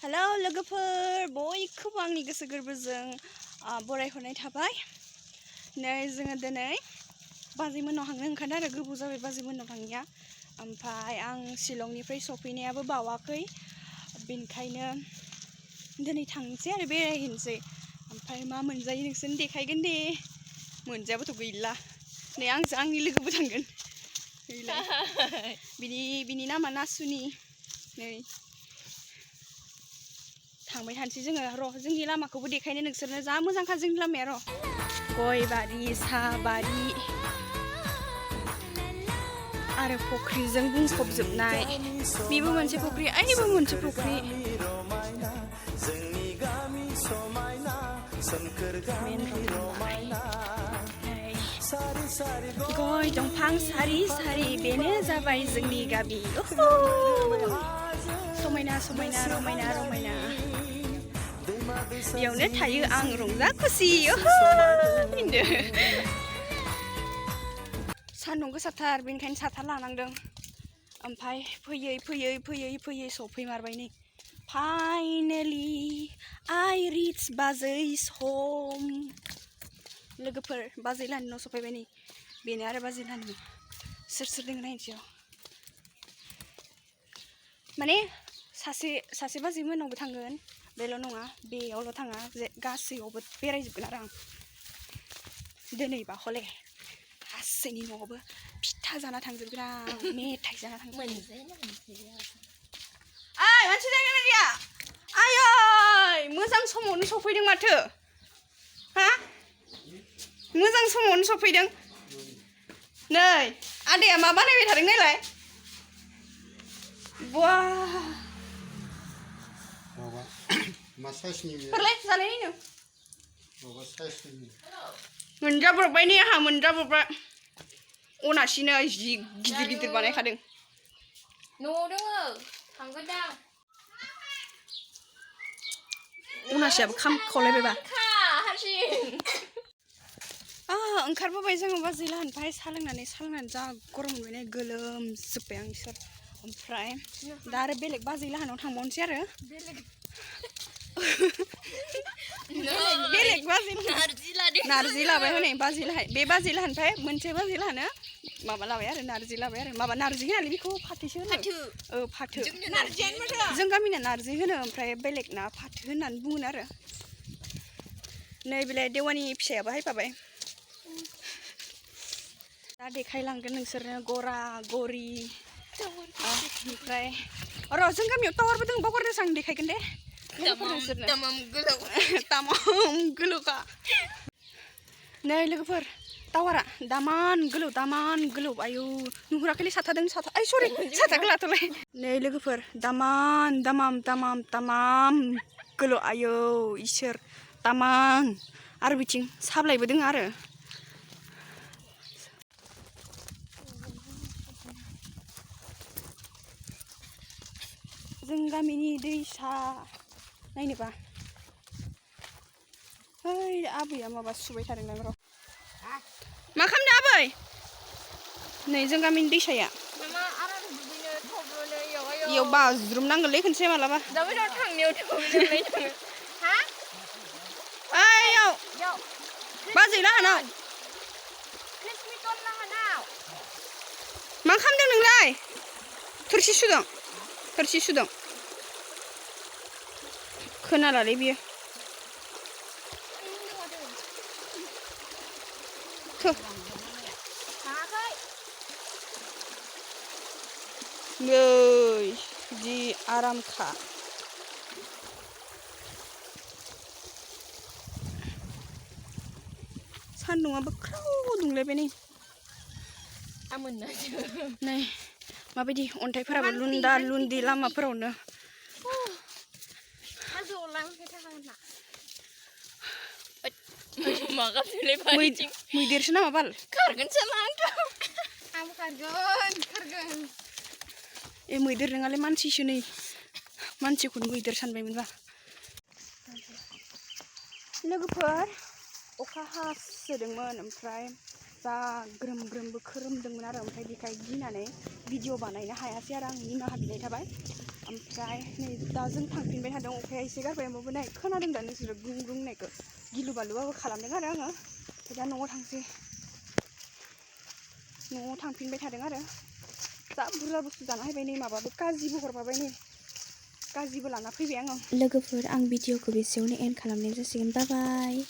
Hello लोगोफोर बयखौबो आंनि गोसो गोरबोजों बरायहरनाय थाबाय। नै जोङो दिनै बाजैमोननाव थांनो ओंखारदों आरो गोबाव जाबाय बाजैमोननाव थांनाया। ओमफ्राय आं शिलंनिफ्राय सफैनायाबो बावाखै, बेनिखायनो दिनै थांनोसै आरो बेरायहैनोसै। ओमफ्राय मा मोनजायो नोंसोरनो देखायगोन दे। मोनजायाबाथ' गैला। नै आंजों आंनि लोगोबो थांगोन। बिनि नामा नासुनि। नै थांबाय थानोसै जोङो। र' जोंनि लामाखौबो देखायनो नोंसोरनो। जा मोजांखा जोंनि लामाया। र' गय बारि, साहा बारि आरो फुख्रिजों बुंफबजोबनाय। बेबो मोनसे फुख्रि, ओइबो मोनसे फुख्रि। गय दंफां सारि सारि, बेनो जाबाय जोंनि गामि। समायना समायना रमायना रमायना, बेयावनो थायो आं रंजा खुसि। सान्दुं गोसाथार, बेनिखायनो साथा लानांदों। ओमफ्राय फैयै फैयै फैयै फैयै सफैमारबाय नै। फाइनेलि आइ रिच बाजै's home। लोगोफोर बाजै लाहानि न' सफैबाय नै। बेनो आरो बाजै लाहानि। सोर सोर दङ नायनोसै। माने सासे बाजैमोननावबो थांगोन, बेल' नङा, बेयावल' थाङा, गासैयावबो बेरायजोबगोन आरो आं दिनैबा हले। गासैनि न'आवबो फिथा जाना थांजोबगोन आं, मेथाइ जाना थांजोबगोन। ओइ मानसि जायगा गैया? आयै मोजां समावनो सफैदों माथो। हा मोजां समावनो सफैदों। नै आदाया मा बानायबाय थादों नायलाय। बा फोरलाय जानायनिनो मोनजाब्रबबाय नै आंहा, मोनजाब्रबबाय। अनासिनो जि गिदिर गिदिर बानायखादों। न'आव दोङो थांगोनदां। अनासियाबो खामखावलायबायबा। हारसिं ओंखारबोबाय जोङो बाजै लाहानिफ्राय साहा लोंनानै जा गरम मोनबाय, गोलोमजोब्बाय आं इसोर। ओमफ्राय दा आरो बेलेग बाजै लाहानाव थांबावनोसै आरो। बेलेग बाजै नारजि लाबाय हनै बाजै लाहाय। बे बाजै लाहानिफ्राय मोनसे बाजै लाहानो माबा लाबाय आरो, नारजि लाबाय आरो। माबा नारजि होनालै बेखौ फाथोसो होनो। फाथो। जों गामिना नारजि होनो, ओमफ्राय बेलेगना फाथो होननानै बुङो आरो। नै बेलाय देवानि फिसायाबो हायफाबाय। दा देखायलांगोन नोंसोरनो गरा गरि। ओमफ्राय र' जों गामियाव टावारबो दङ, बावगारदोंसो आं, देखायगोन दे नोंसोरनो। तामाम गोलावखा। नै लोगोफोर टावारा दामान गोलाव। आयौ नुहुराखैलै साथादों, साथा। आइ सरि, साथाखौ लाथ'लाय। नै लोगोफोर दामान दामाम गोलाव। आयौ इसोर दामान। आरो बिथिं साब्लायबो दङ आरो। जों गामिनि दैसा नायनोबा। ओइ आबैया माबा सुबाय थादोंदां। र' मा खालामदों आबै? नै जों गामिनि दैसाया। इयाव बाज्रुमनांगोनलै खनसे मालाबा। ओइयाव बाजै लाहानाव। मा खालामदों नोंलाय? थोरसि सुदों। खोनालालै बियो। नै जि आरामखा। सान्दुंआबो ख्राव दुंलायबाय नै। नै माबायदि अन्थाइफोराबो लुन्दा लुन्दि लामाफोरावनो। मैदेरसो नामा बाल? खारगोन। ए मैदेर नङालै, मानसिसो नै। मानसिखौनो मैदेर सानबायमोनबा। लोगोफोर अखा हासोदोंमोन, ओमफ्राय जा ग्रोम ग्रोमबो खोरोमदोंमोन आरो। ओमफ्राय बेखाय गिनानै भिडिअ बानायनो हायासै आरो आं। निमाहा बिनाय थाबाय। ओमफ्राय नै दा जों थांफिनबाय थादों अखाया एसे गारबाय होमबाबो नाय खोनादों दा नोंसोरो गुं गुं होननायखौ गिलु बालुबाबो खालामदों आरो आङो ओमफ्राय दा न'आव थांसै न'आव थांफिनबाय थादों आरो जा बुरजा बुस्थु जाना फैबाय नै माबाबो काजिबो हरफाबाय नै काजिबो लाना फैबाय आङो लोगोफोर आं भिडिअखौ बेसेयावनो एन्ड खालामनाय जासिगोन बाय बाय